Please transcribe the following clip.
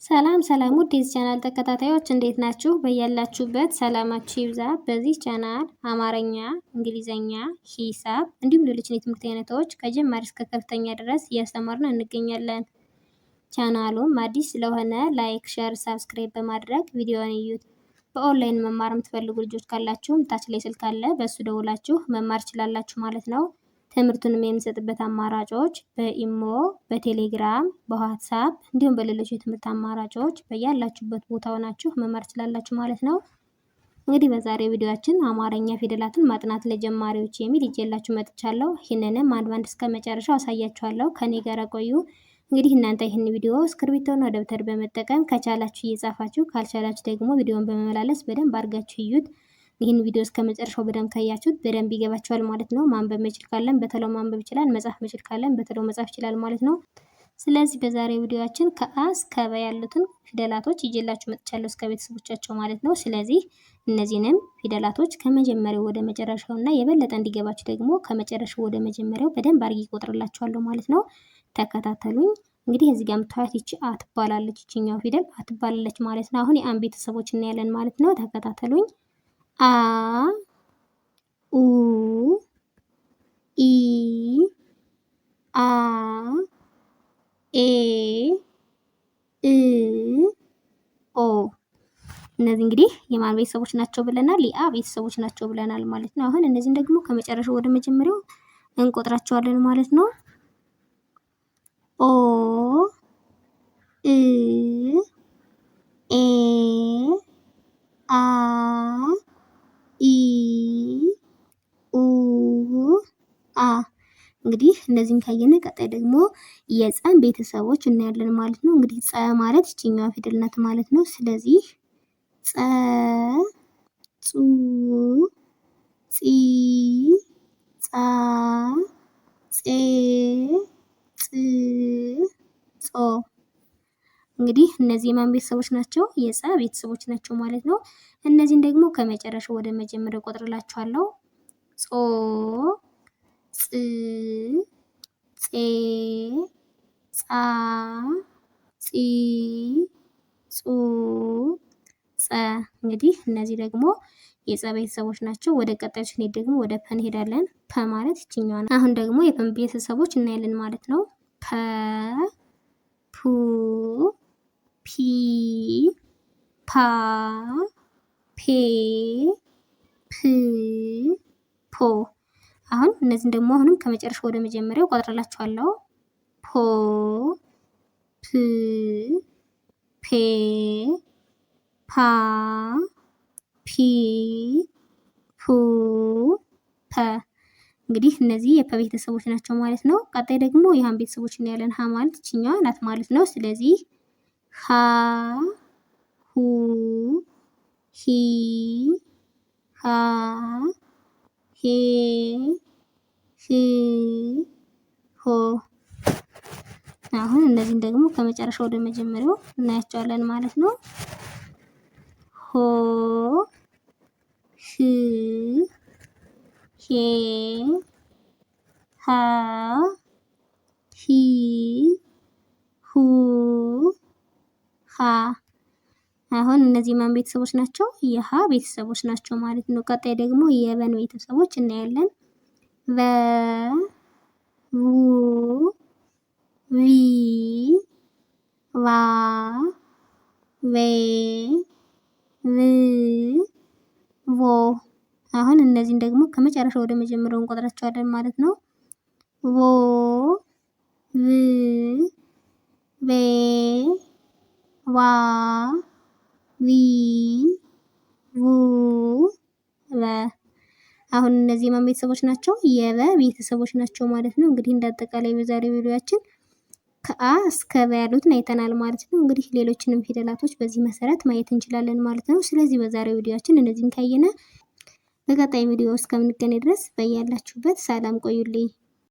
ሰላም ሰላም ውድ የዚህ ቻናል ተከታታዮች እንዴት ናችሁ? በያላችሁበት ሰላማችሁ ይብዛ። በዚህ ቻናል አማርኛ፣ እንግሊዘኛ፣ ሂሳብ እንዲሁም ሌሎችን የትምህርት አይነቶች ከጀማሪ እስከ ከፍተኛ ድረስ እያስተማርን እንገኛለን። ቻናሉም አዲስ ስለሆነ like፣ share፣ subscribe በማድረግ ቪዲዮውን እዩት። በኦንላይን መማር የምትፈልጉ ልጆች ካላችሁም ታች ላይ ስልክ አለ፣ በእሱ ደውላችሁ መማር ትችላላችሁ ማለት ነው። ትምህርቱንም የምንሰጥበት አማራጮች በኢሞ፣ በቴሌግራም፣ በዋትሳፕ እንዲሁም በሌሎች የትምህርት አማራጮች በያላችሁበት ቦታ ሆናችሁ መማር ትችላላችሁ ማለት ነው። እንግዲህ በዛሬው ቪዲዮአችን አማርኛ ፊደላትን ማጥናት ለጀማሪዎች የሚል ይዤላችሁ መጥቻለሁ። ይህንንም አንድ ባንድ እስከ መጨረሻው አሳያችኋለሁ። ከኔ ጋር ቆዩ። እንግዲህ እናንተ ይህን ቪዲዮ እስክርቢቶና ደብተር በመጠቀም ከቻላችሁ እየጻፋችሁ ካልቻላችሁ ደግሞ ቪዲዮን በመመላለስ በደንብ አድርጋችሁ እዩት። ይህን ቪዲዮ እስከ መጨረሻው በደንብ ካያችሁት በደንብ ይገባችኋል ማለት ነው። ማንበብ መችል ካለን በተለው ማንበብ ይችላል። መጻፍ መችል ካለን በተለው መጻፍ ይችላል ማለት ነው። ስለዚህ በዛሬው ቪዲዮአችን ከአ እስከ በ ያሉትን ፊደላቶች ይዤላችሁ መጥቻለሁ እስከ ቤተሰቦቻቸው ማለት ነው። ስለዚህ እነዚህንም ፊደላቶች ከመጀመሪያው ወደ መጨረሻው እና የበለጠ እንዲገባችሁ ደግሞ ከመጨረሻው ወደ መጀመሪያው በደንብ አድርጌ እቆጥርላችኋለሁ ማለት ነው። ተከታተሉኝ። እንግዲህ እዚህ ጋር የምታዩት ይቺ አ ትባላለች። ይቺኛው ፊደል አ ትባላለች ማለት ነው። አሁን የአን ቤተሰቦች እናያለን ማለት ነው። ተከታተሉኝ። አ ኡ ኢ አ ኤ እ ኦ። እነዚህ እንግዲህ የማን ቤተሰቦች ናቸው ብለናል? የአ ቤተሰቦች ናቸው ብለናል ማለት ነው። አሁን እነዚህን ደግሞ ከመጨረሻው ወደ መጀመሪያው እንቆጥራቸዋለን ማለት ነው። ኦ እ ኤ አ ኢ ኡ አ። እንግዲህ እነዚህን ካየን ቀጣይ ደግሞ የፀን ቤተሰቦች እናያለን ማለት ነው። እንግዲህ ፀ ማለት ይችኛዋ ፊደል ናት ማለት ነው። ስለዚህ ፀ፣ ጹ፣ ጺ፣ ጻ፣ ጼ፣ ጽ፣ ጾ። እንግዲህ እነዚህ የማን ቤተሰቦች ናቸው? የፀ ቤተሰቦች ናቸው ማለት ነው። እነዚህን ደግሞ ከመጨረሻው ወደ መጀመሪያው ቆጥርላችኋለሁ። ጾ፣ ጽ፣ ጼ፣ ጻ፣ ጺ፣ ጹ፣ ጸ። እንግዲህ እነዚህ ደግሞ የፀ ቤተሰቦች ናቸው። ወደ ቀጣዩ ስንሄድ ደግሞ ወደ ፐ እንሄዳለን። ፐ ማለት ይችኛዋ ነው። አሁን ደግሞ የፐን ቤተሰቦች እናያለን ማለት ነው። ፐ፣ ፑ፣ ፒ፣ ፓ፣ ፔ፣ ፕ፣ ፖ። አሁን እነዚህን ደግሞ አሁንም ከመጨረሻ ወደ መጀመሪያው ቆጥርላችኋለሁ። ፖ፣ ፕ፣ ፔ፣ ፓ፣ ፒ፣ ፑ፣ ፐ። እንግዲህ እነዚህ የፐ ቤተሰቦች ናቸው ማለት ነው። ቀጣይ ደግሞ የሀን ቤተሰቦች እናያለን። ሀ ማለት ይችኛዋ ናት ማለት ነው። ስለዚህ ሀ፣ ሁ፣ ሂ፣ ሃ፣ ሄ፣ ህ፣ ሆ። አሁን እነዚህን ደግሞ ከመጨረሻው ወደ መጀመሪያው እናያቸዋለን ማለት ነው። ሆ፣ ህ፣ ሄ፣ ሃ፣ ሂ፣ ሁ፣ ሃ። አሁን እነዚህ ማን ቤተሰቦች ናቸው? የሀ ቤተሰቦች ናቸው ማለት ነው። ቀጣይ ደግሞ የበን ቤተሰቦች እናያለን። በ፣ ቡ፣ ቪ፣ ቫ፣ ቬ፣ ቭ፣ ቮ። አሁን እነዚህን ደግሞ ከመጨረሻው ወደ መጀመሪያው እንቆጥራቸዋለን ማለት ነው። ቮ፣ ቭ፣ ቬ፣ ቫ፣ ቪ፣ ቩ፣ ቨ። አሁን እነዚህ የማን ቤተሰቦች ናቸው? የበ ቤተሰቦች ናቸው ማለት ነው። እንግዲህ እንዳጠቃላይ በዛሬው ቪዲዮአችን ከአ እስከ በ ያሉትን አይተናል ማለት ነው። እንግዲህ ሌሎችንም ፊደላቶች በዚህ መሰረት ማየት እንችላለን ማለት ነው። ስለዚህ በዛሬው ቪዲዮአችን እነዚህን ካየነ በቀጣይ ቪዲዮ እስከምንገናኝ ድረስ በያላችሁበት ሰላም ቆዩልኝ።